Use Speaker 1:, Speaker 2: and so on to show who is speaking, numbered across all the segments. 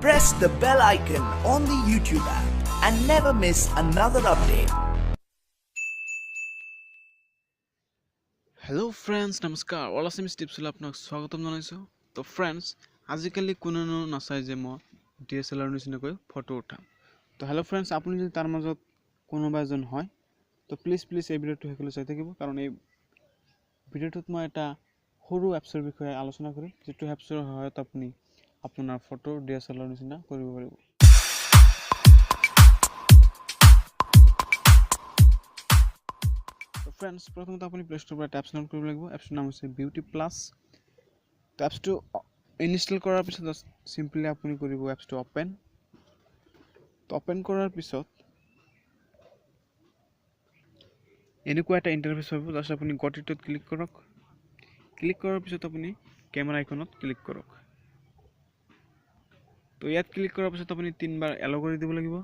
Speaker 1: Press the bell icon on the YouTube app and never miss another update.
Speaker 2: Hello' friends, নমস্কাৰ। All Assamese টিপছলৈ আপোনাক স্বাগতম জনাইছোঁ। তো friends, আজিকালি কোনেনো নাচায় যে মই DSLR নিচিনাকৈ ফটো উঠাম। তো হেল্ল' ফ্ৰেণ্ডছ, আপুনি যদি তাৰ মাজত কোনোবা এজন হয় তো প্লিজ প্লিজ এই ভিডিঅ'টো শেষলৈ চাই থাকিব, কাৰণ এই ভিডিঅ'টোত মই এটা সৰু এপছৰ বিষয়ে আলোচনা কৰিম, যিটো এপছৰ সহায়ত আপুনি আপোনাৰ ফটো DSLR নিচিনা কৰিব পাৰিব। ফ্ৰেণ্ডছ, প্ৰথমতে আপুনি প্লে ষ্ট'ৰৰ পৰা এটা এপছ ডাউনলোড কৰিব লাগিব। এপছটোৰ নাম হৈছে বিউটি প্লাছ। তো এপছটো ইনষ্টল কৰাৰ পিছত চিম্পলি আপুনি কৰিব এপছটো অ'পেন। তো অ'পেন কৰাৰ পিছত এনেকুৱা এটা ইণ্টাৰফেচ হ'ব। জাষ্ট আপুনি গট ইটত ক্লিক কৰক। ক্লিক কৰাৰ পিছত আপুনি কেমেৰা আইকনত ক্লিক কৰক। তো ইয়াত ক্লিক কৰাৰ পিছত আপুনি তিনিবাৰ এলাউ কৰি দিব লাগিব।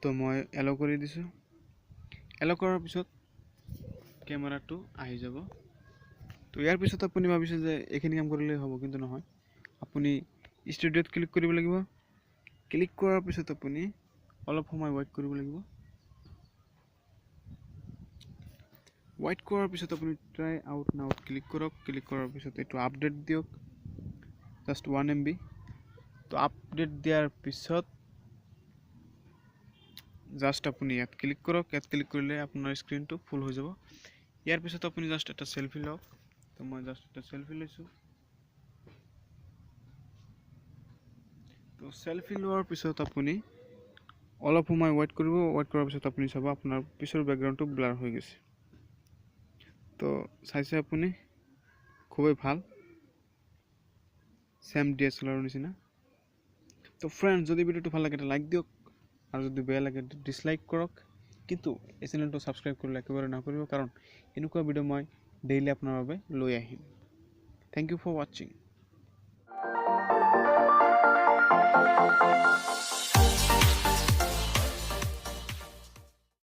Speaker 2: তো মই এলাউ কৰি দিছোঁ। এলাউ কৰাৰ পিছত কেমেৰাটো আহি যাব। তো ইয়াৰ পিছত আপুনি ভাবিছে যে এইখিনি কাম কৰিলেই হ'ব, কিন্তু নহয়। আপুনি ষ্টুডিঅ'ত ক্লিক কৰিব লাগিব। ক্লিক কৰাৰ পিছত আপুনি অলপ সময় ৱেইট কৰিব লাগিব। ৱেইট কৰাৰ পিছত আপুনি ট্ৰাই আউট নাওত ক্লিক কৰক। ক্লিক কৰাৰ পিছত এইটো আপডেট দিয়ক, জাষ্ট 1 MB। তো আপডেট দিয়াৰ পিছত জাষ্ট আপুনি ইয়াত ক্লিক কৰক। ইয়াত ক্লিক কৰিলে আপোনাৰ স্ক্ৰীনটো ফুল হৈ যাব। ইয়াৰ পিছত আপুনি জাষ্ট এটা চেলফি লওক। তো মই জাষ্ট এটা চেলফি লৈছোঁ। তো চেলফি লোৱাৰ পিছত আপুনি অলপ সময় ৱেইট কৰিব। ৱেইট কৰাৰ পিছত আপুনি চাব আপোনাৰ পিছৰ বেকগ্ৰাউণ্ডটো ব্লাৰ হৈ গৈছে। তো চাইছে আপুনি, খুবেই ভাল, চেম DSLR নিচিনা। তো ফ্ৰেণ্ডছ, যদি ভিডিঅ'টো ভাল লাগে এটা লাইক দিয়ক, আৰু যদি বেয়া লাগে ডিছলাইক কৰক। কিন্তু এই চেনেলটো ছাবস্ক্ৰাইব কৰিলে একেবাৰে নকৰিব, কাৰণ এনেকুৱা ভিডিঅ' মই ডেইলি আপোনাৰ বাবে লৈ আহিম। Thank you for watching.